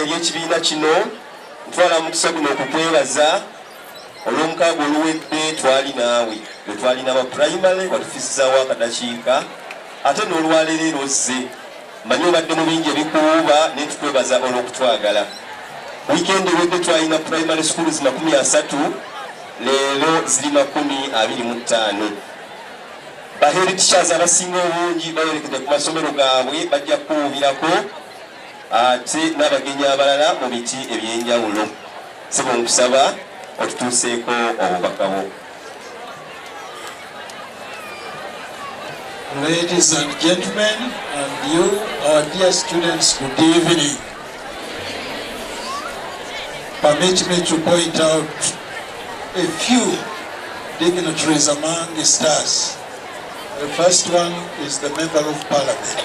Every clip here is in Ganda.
Ery'ekibiina kino, ntwala mukisa guno okukwebaza. Olwomukaaga oluwedde twali naawe lwe twalina ba primary, watufisizaawo akadakiika, ate n'olwaleero era ozze. Manyi obadde mu bingi ebikuwuuba, naye tukwebaza olw'okutwagala. Wiikendi ewedde twalina primary schools 30, leero ziri 25. Ba head teachers abasinga obungi bayolekedde ku masomero gaabwe, bajja kukuwubirako, ate n'abagenyi abalala mu biti ebyenjawulo. Sebo, nkusaba otutuuseeko obubaka bwo. Ladies and gentlemen, and you, our dear students, good evening. Permit me to point out a few dignitaries among the stars. The first one is the Member of Parliament,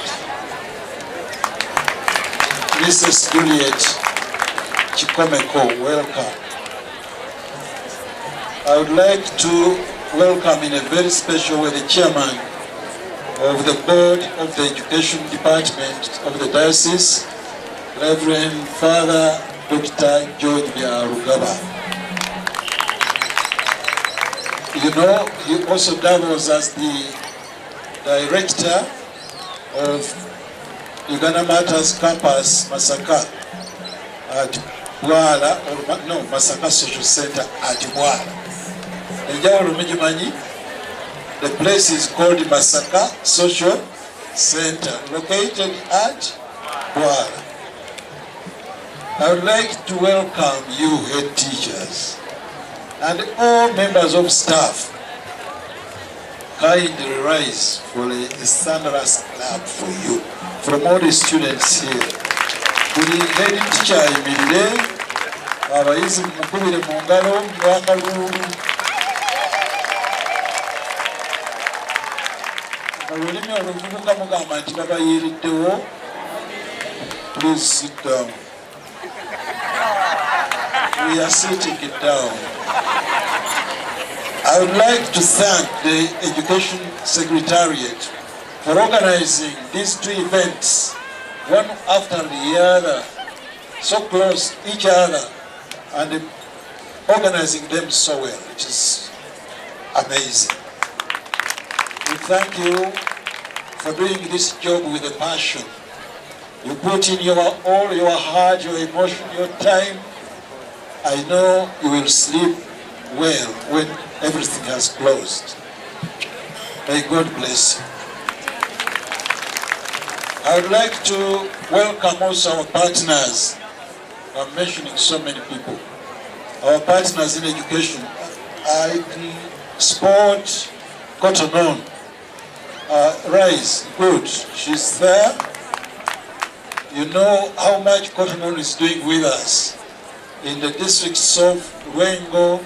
Mrs. Juliet Kikomeko, welcome. I would like to welcome in a very special way the chairman of the board of the Education Department of the Diocese, Reverend Father Dr. George Byarugaba. You know, he also doubles as the director of Uganda Martyrs Campus, Masaka, at Bwala, or no, Masaka Social Center at Bwala. Enjawulo mugimanyi? The place is called Masaka Social Center, located at Bwala. I would like to welcome you, head teachers, and all members of staff. Kindly rise for a thunderous clap for you, from all the students here. Buli head teacher ayimirire, abayizi mukubire mu ngalo lwakaluulu. Mu lulimi oluvubuka mugamba nti babayiiriddewo. Please sit down. We are sitting it down. I would like to thank the Education Secretariat for organizing these two events, one after the other, so close to each other, and organizing them so well. It is amazing. We thank you for doing this job with a passion. You put in your all your heart, your emotion, your time. I know you will sleep well when everything has closed. May God bless you. I would like to welcome also our partners. I'm mentioning so many people. Our partners in education, I sport, Cotton On, Rise, good, she's there. You know how much Cotton On is doing with us in the districts of Lwengo,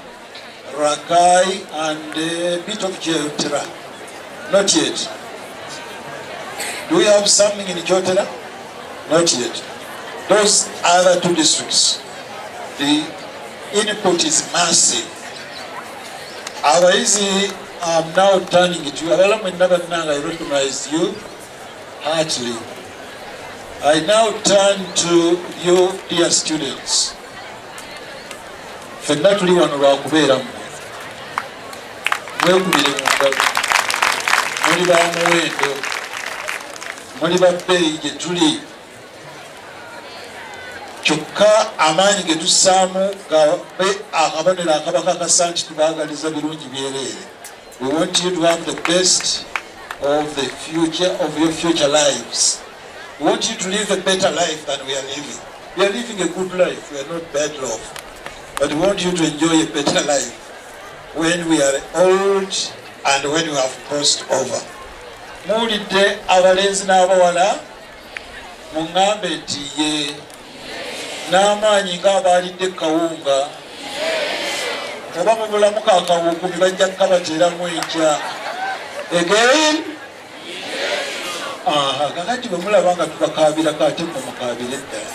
Rakai, and a bit of Kyotera. Not yet. Do we have something in Kyotera? Not yet. Those other two districts, the input is massive. Abayizi, I'm now turning to you. Abalala mwenna bannange, I recognize you heartily. I now turn to you, dear students. Ffenna tuli wano lwa kubeera mmwe. Mwekubire mu ngalo. Muli ba muwendo. Muli ba bbeeyi gye tuli. Kyokka amaanyi ge tussaamu gabe akabonero akabakakasa nti tubaagaliza birungi byereere. We want you to have the best of the future of your future lives. We want you to live a better life than we are living. We are living a good life. We are not bad off. But we want you to enjoy a better life when we are old and when we have crossed over. Muwulidde, abalenzi n'abawala? Muŋŋambe nti ye n'amaanyi ng'abaalidde kawunga oba mubulamu kakawukumi, bajja kukabateeramu enkya again. Aha, kakati bwe mulaba nga tubakaabirako, ate mmwe mukaabire ddala.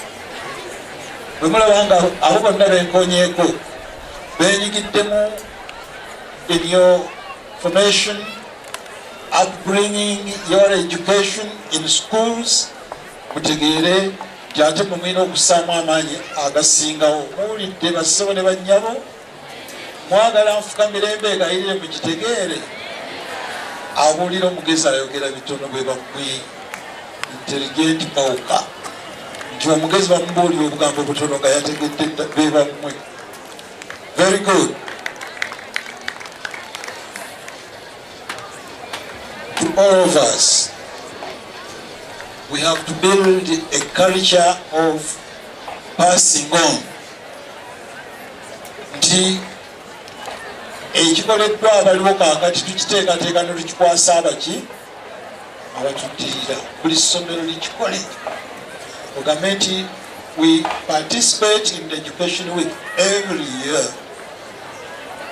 Bwe mulaba nga abo bonna benkonyeeko benyigiddemu in your formation, upbringing, your education in schools, mutegeere Nti ate mwe mulina okussaamu amaanyi agasingawo. Muwulidde bassebo ne bannyabo? Mwagala nfukamire mbeegayirire mukitegeere? Abuulira omugezi ayogera bitono bwe bammwe intelligent mawuka nti omugezi bamubuulira obugambo butono nga yategedde dda be bammwe. Very good. To all of us, we have to build a culture of passing on. Nti ekikoleddwa abaliwo kaakati tukiteekateeka ne tukikwasa abaki abatuddirira. Buli ssomero likikole, ogambe nti we participate in the education week every year.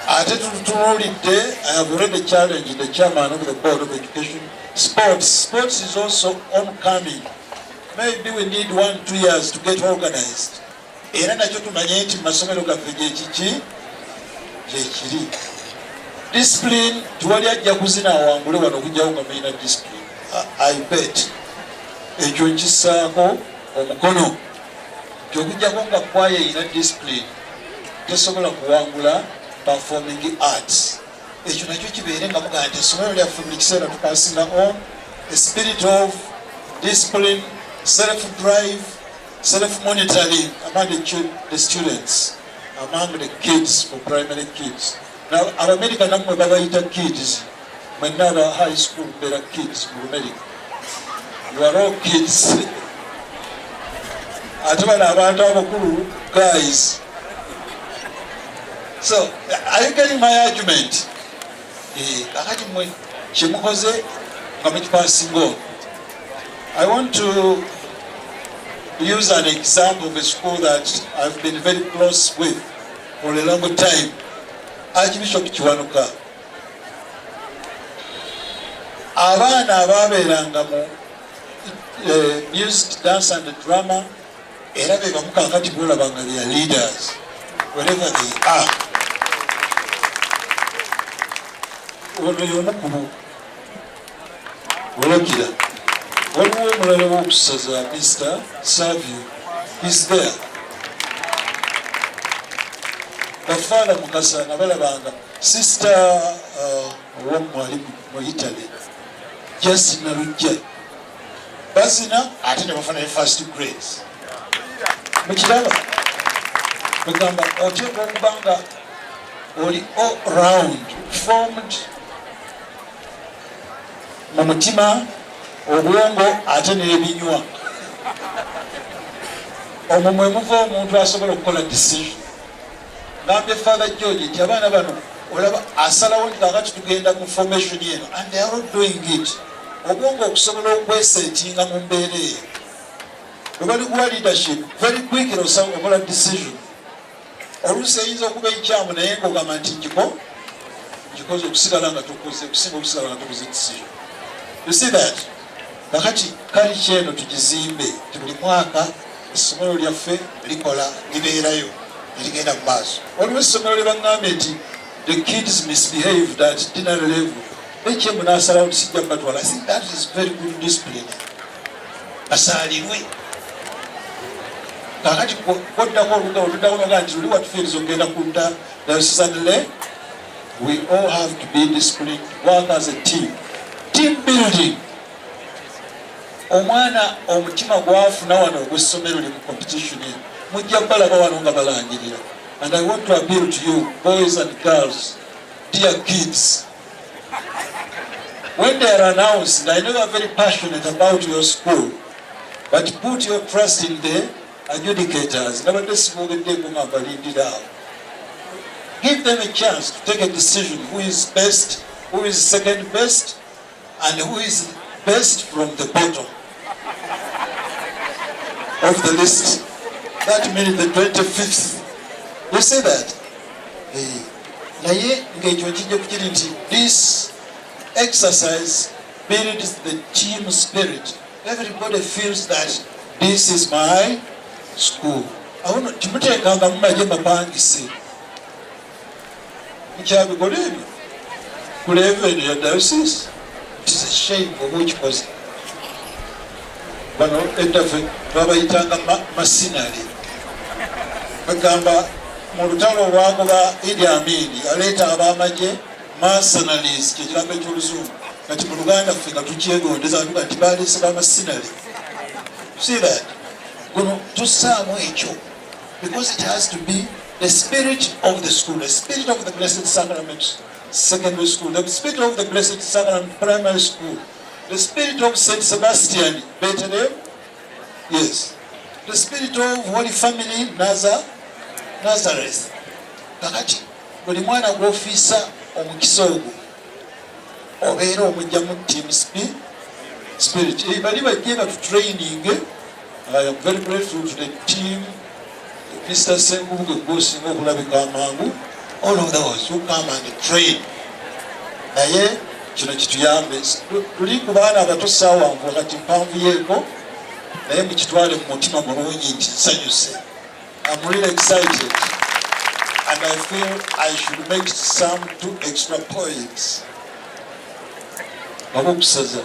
Ate tutunuulidde, I have already challenged the chairman of the board of education. Sports, sports is also oncoming. Maybe we need 1-2 years to get organized. Era nakyo tumanye nti mu masomero gaffe gyekiki gyekiri. Discipline, tewali ajja kuzina awangule wano okujjawo nga mulina discipline. I bet ekyo nkissaako omukono nti okujjako nga kwaya erina discipline tesobola kuwangula performing arts. Ekyo nakyo kibeere nga mugamba nti essomero lyaffe buli kiseera tupasinga on a spirit of discipline, self drive, self monitoring among the students, among the kids, for primary kids. Now Abamerika nammwe babayita kids, mwenna aba high school mubeera kids mu America, you are all kids. Ate bano abantu abakulu guys. So are you getting my argument? Kakati mwe kyemukoze nga mukipasinga on. I want to use an example of a school that I've been very close with for a long time, Archbishop Kiwanuka. Abaana ababeeranga mu music, dance and drama era be bamu kaakati bolaba nga they are leaders wherever they are. Ono y'omu ku bo olakira. Waliwo omulala w'okusaza, Mr. Savio is there. Bafaala Mukasa nabalabanga, sister owammwe ali mu Italy, Justin Nalujja, bazina ate ne bafuna first grades. Mukiraba bagamba oteekwa okuba nga oli all round formed mu mutima, obwongo ate n'ebinywa. Omwo mwe muva omuntu asobola okukola decision. Ngambye Father George nti abaana bano olaba asalawo nti kakati tugenda mu formation eno, and they are all doing it. Obwongo okusobola okwesetinga mu mbeera eyo, bwe bali kuwa leadership very quickly okola decision. Oluusi eyinza okuba enkyamu naye ng'ogamba nti ngikoze okusigala nga tukoze, okusinga okusigala nga tukoze decision. You see that? Kakati culture eno tugizimbe nti buli mwaka essomero lyaffe likola libeerayo erigenda mu maaso. Waliwo essomero lye baŋŋambye nti the kids misbehaved at dinner level, ekyemu n'asalawo nti sijja kubatwala. I think that is very good discipline. Basaalirwe. Kakati kwoddako oludda oluddako nogaa nti luli watufiiriza okugenda kudda diocesan. We all have to be disciplined, work as a team, team building. Omwana omutima gwafuna wano ogw'essomero li mu competition eno, mujja balaba wano nga balangirira. And I want to appeal to you, boys and girls, dear kids, when they are announced, I know you are very passionate about your school, but put your trust in the adjudicators. Nabadde siboogeddeko nga mbalindira awo. Give them a chance to take a decision who is best, who is second best, and who is best from the bottom of the list. That means the 25th. You see that? Naye ng'ekyo nkijja kukiri nti this exercise builds the team spirit. Everybody feels that this is my school. Awo nno timuteekanga mu magye mapangise. Mukyabikola ebyo ku level eno ya diocese. It is a shame oba okikoze. Bano edda ffe babayitanga masinali. Bagamba mu lutalo olwagoba Idi Amin yaleeta ab'amagye, mercenaries, kyekigambo eky'Oluzungu. Kati mu Luganda ffe nga tukyegondeza tuga nti baleese bamasinali. See that guno tussaamu ekyo because it has to be the spirit of the school, the spirit of the Blessed Sacrament Secondary School, the spirit of the Blessed Sacrament Primary School, the spirit of St. Sebastian Bethlehem, yes, the spirit of Holy Family Nazareth. Kakati buli mwana gw'ofiisa omukisa ogwo obeera omugyamu team spirit. Bali bajje batutraining. I am very grateful to the team, Mr. Senkubuge gwosinga okulabika amangu, all of those who come and train. Naye kino kituyambe. Tuli ku baana abato, saawanvu wakati mpanvu yeeko, naye mukitwale mu mutima mulungi nti nsanyuse. I'm really excited and I feel I should make some two extra points. Abakusaza,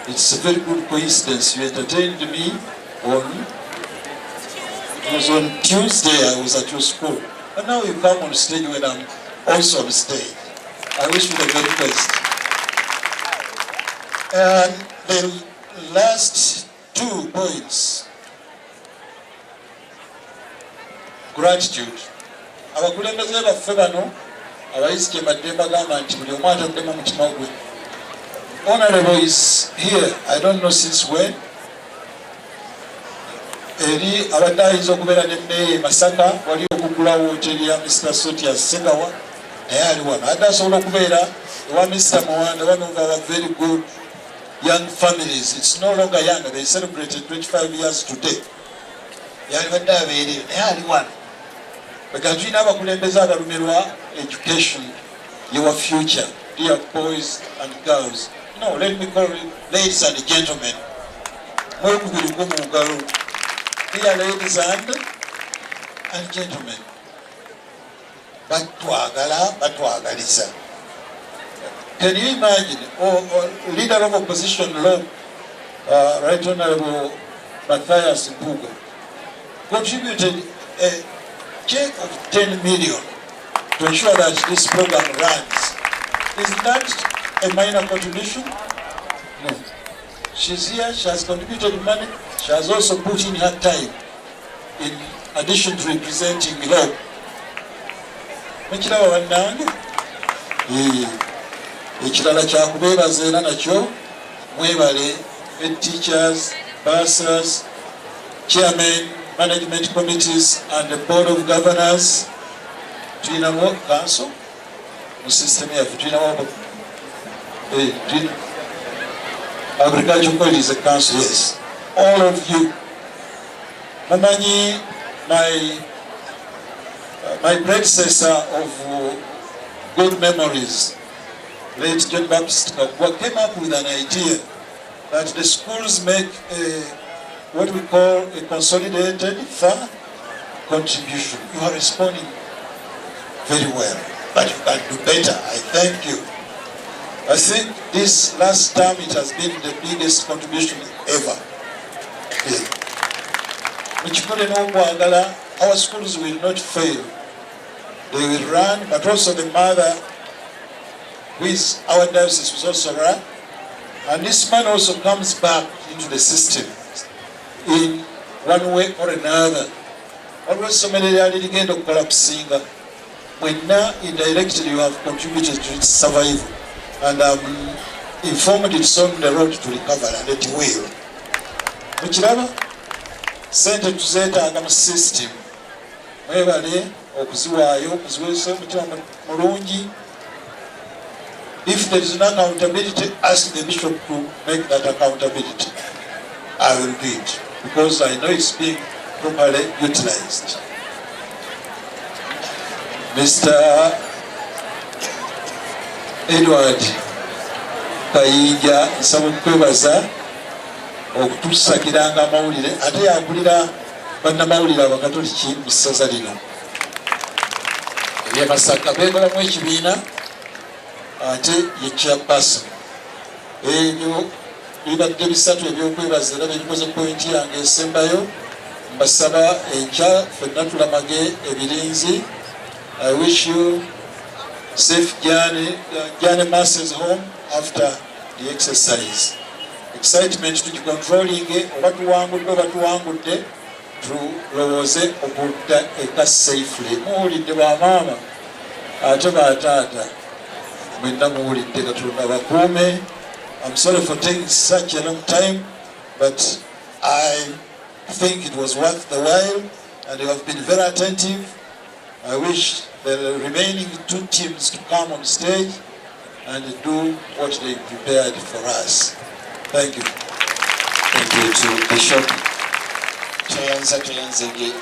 it's a very good coincidence. You entertained me on, it was on Tuesday I was at your school. And now you come on stage when I'm also on stage. I wish you the very best. And the last two points. Gratitude. Abakulembeze baffe bano abayizi kye mbadde mbagamba nti buli omu ataddemu omutima gwe. Honorable is here, I don't know since when. Eri abadde ayinza okubeera ne meeya e Masaka, wali okugulawo woteri ya Mr. Sotias Segawa, naye ali wano. Adde asobola okubeera ewa Mr. Muwanda, one of our very good young families. It's no longer young, they celebrated 25 years today. Yalibadde abeereyo, naye ali wano. Bega tulina abakulembeze abalumirwa education, your future, dear boys and girls. No, let me call you ladies and gentlemen. Mwekubirigo mu ngalo. Dear ladies and gentlemen. Batwagala, batwagaliza. Can you imagine, or leader of opposition law, Right Honorable Matthias Mpuuga, contributed a check of 10 million to ensure that this program runs. Is that a minor contribution? No. She's here, she has contributed money, she has also put in her time in addition to representing law. Mukiraba bannange? Ekirala kyakubeebaza era nakyo mwebale, head teachers, bursars, chairmen, management committees and the board of governors. Tulinamu council mu system yaffe, tulinamu agriculture college is a council, yes. All of you. Mumanyi my predecessor of good memories, late John Baptist Kaggwa, came up with an idea that the schools make a, what we call a consolidated fund contribution. You are responding very well, but you can do better. I thank you. I think this last term it has been the biggest contribution ever. Yeah. Mukikole n'okwagala, our schools will not fail. They will run, but also the mother, who is our diocese, was also run. And this man also comes back into the system in one way or another. Waliwo essomero eryali ligenda okukola kusinga mwenna. Indirectly you have contributed to its survival, and I'm informed it's on the road to recovery, and it will. Mukiraba, sente tuzeetaaga mu system. Mwebale okuziwaayo, okuziweesa omutima mulungi. If there is no accountability, ask the bishop to make that accountability. I will do it because I know it's being properly utilized. Mr. Edward Kayinja, nsaba okukwebaza okutusakiranga amawulire, ate yakulira bannamawulire Abakatoliki mu ssaza lino ery'e Masaka. Beekolamu ekibiina, ate ye chairperson. Ebyo Bibadde bisatu ebyokwebaza era byebikoze point yange esembayo. Mbasaba enkya ffenna tulamage ebirinzi. I wish you safe journey masses home after the exercise. Excitement tugicontrolling, oba tuwangudde oba tuwangudde, tulowooze okudda eka safely. Muwulidde bamaama ate bataata, mwenna muwulidde. Katonda bakuume. I'm sorry for taking such a long time, but I think it was worth the while, and you have been very attentive. I wish the remaining two teams to come on stage and do what they prepared for us. Thank you. Thank you to Bishop. Tweyanza, tweyanzege.